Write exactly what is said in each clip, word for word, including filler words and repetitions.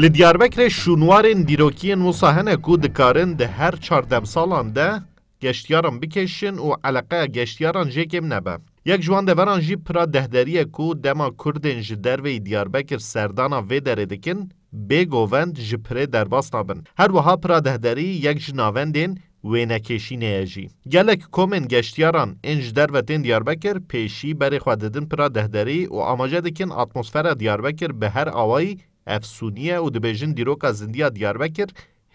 Li Diyarbekirê şûnwarên dîrokiyên wisa hene ku dikarin di her çar demsalan de geştiyaran bikêşin û eleqeya geştiyaran jê kêm nebe. Yek ji wan deveran jî pira dehderî ye ku dema Kurdên ji derveyî Diyarbekir serdana vê derê dikin, bêgovend ji pirê derbas nabin. Her wiha pira dehderî yek ji navendên wênekêşînê ye jî. Gelek komên geştiyaran ên ji derve tên Diyarbekir pêşî berê xwe didin pira dehderî û amaje dikin atmosfera Diyarbekir bi her awayî efsûnî ye û dibêjin dîroka zindiya Diyarbekir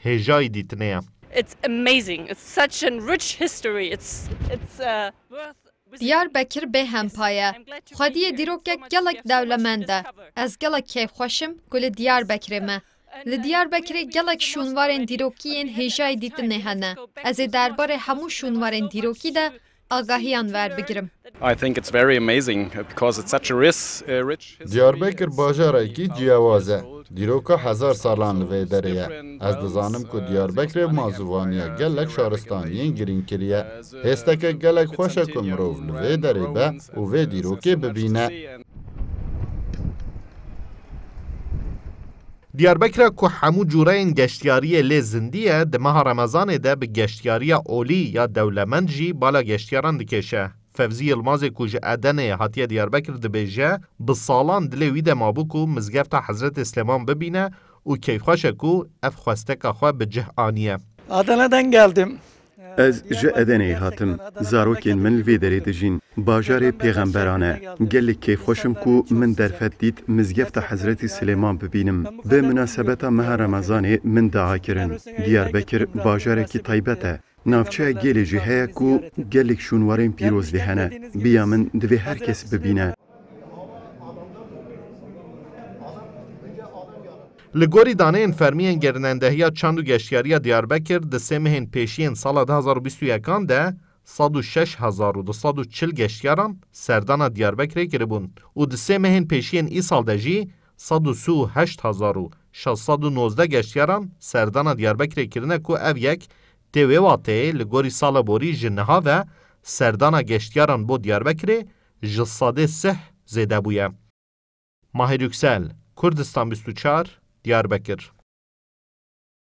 hêjayî dîtinê ye. It's amazing. It's such a rich history. It's, it's, uh, worth visiting. Diyarbekir bê hempa ye. Xwediyê dîrokek gelek dewlemend e. Ez gelek kêfxweş im ku li Diyarbekirê me. Li Diyarbekirê gelek şûnwarên dîrokî yên hêjayî dîtinê hene. Ez ê derbarê hemû şûnwarên dîrokî de agahiyan werbigirim. I think it's very amazing, uh, because it's such a rich, uh, rich history. Diyarbekir bajarekî ciyawaz e. Dîroka hezar salan li vê derê ye. Ez dizanim ku Diyarbekirê mazûvaniya gelek şaristaniyên girîng kiriye. Hêsteke gelek xweş e ku mirov li vê derê be û vê dîrokê bibîne. Diyarbekira ku hemû cûreyên geştiyariyê lê zindî ye, di meha Remezanê de bi geştiyariya olî ya dewlemend jî bala geştiyaran dikêşe. Fevzî Yilmazê ku ji Edeneyê hatiye Diyarbekir dibêje, bi salan dilê wî de mabû ku mizgefta Hezretê Silêman bibîne û keyfxweş e ku ev xwesteka xwe bi cih aniye. Adana'dan geldim. Ez ji Edeneyê hatim. Zarokên min li vê derê dijîn. Bajarê pêxemberan e. Gelek keyfxweş im ku min derfet dît mizgefta Hezretî Silêman bibînim. Bi munasebeta meha Remezanê min dua kirin. Diyarbekir bajarekî taybet e. Navçeya Gêlê jî heye ku gelek şûnwarên pîroz lê hene. Bi ya min divê her kes bibîne. Li gorî daneyên fermî yên Gerînendehiya Çand û Geştiyariya Diyarbekir, di sê mehên pêşî yên sala du hazar û bîst û yekan de sed û şeş hezar û du sed û çil geştiyaran serdana Diyarbekirê kiribûn û di sê mehên pêşî yên îsal de jî sed û sî û heşt hezar û şeş sed û nozdeh geştiyaran serdana Diyarbekirê kirine ku ev yek tê wê wateyê li gorî sala borî ji niha ve serdana geştiyaran bo Diyarbekirê ji sedê sih zêde bûye. Mahir Yüksel, Kurdistan bîst û çar, Diyarbekir.